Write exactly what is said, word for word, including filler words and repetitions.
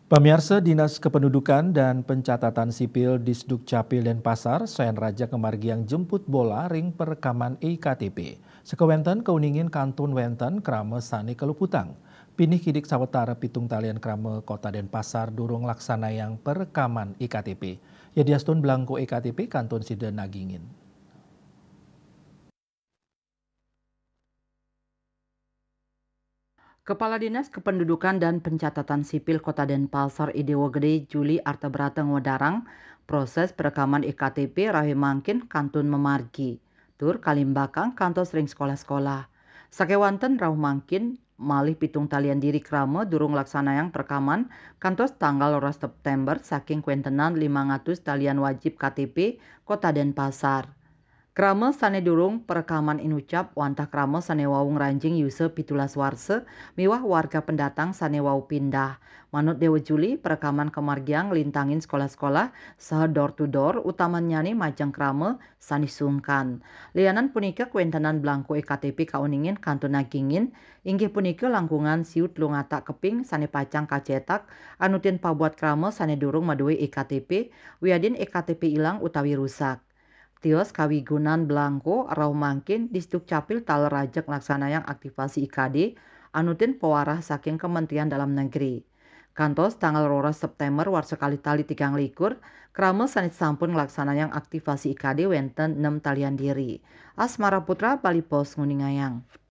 Pamiarsa, Dinas Kependudukan dan Pencatatan Sipil Disdukcapil Denpasar sayan rajeg ngamargiang jemput bola ring perekaman e K T P. Sakéwanten kauningin kantun wénten krama sané kaluputang. Pinih kidik sawatara pitung talian krama Kota Denpasar durung nglaksanayang perekaman e K T P. Yadiastun belangko e K T P kantun sida nagingin. Kepala Dinas Kependudukan dan Pencatatan Sipil Kota Denpasar, I Déwa Gedé Juli Artabrata, ngwedarang, proses perekaman e K T P rawe mangkin kantun mamargi tur kalimbakang kantos ring sekolah-sekolah. Sakéwanten rauh mangkin malih pitung talian diri krama durung nglaksanayang perekaman kantos tanggal roras September saking kawéntenan limang atus talian wajib K T P Kota Denpasar. Krama sané durung perekaman inucap wantah krama sané wau ngranjing yusa pitulas warsa miwah warga pendatang sané wau pindah. Manut Déwa Juli, perekaman kamargiang nglintangin sekolah-sekolah saha door to door, utamannyané majeng krama sané sungkan. Lianan punika, kawéntenan belangko e K T P kauningin kantun nagingin, inggih punika langkungan siu telung atak keping sané pacang kacetak anutin pabuat krama sané durung madué e K T P, wiadin e K T P ilang utawi rusak. Tios kawigunan belangko, rauh mangkin Disdukcapil taler rajeg nglaksanayang aktivasi e K D anutin pawarah saking Kementerian Dalam Negeri. Kantos tanggal roras September warsa kalih tali tigang likur, krama sané sampun nglaksanayang aktivasi e K D wénten nem talian diri. Asmara Putra, Bali Post, nguningayang.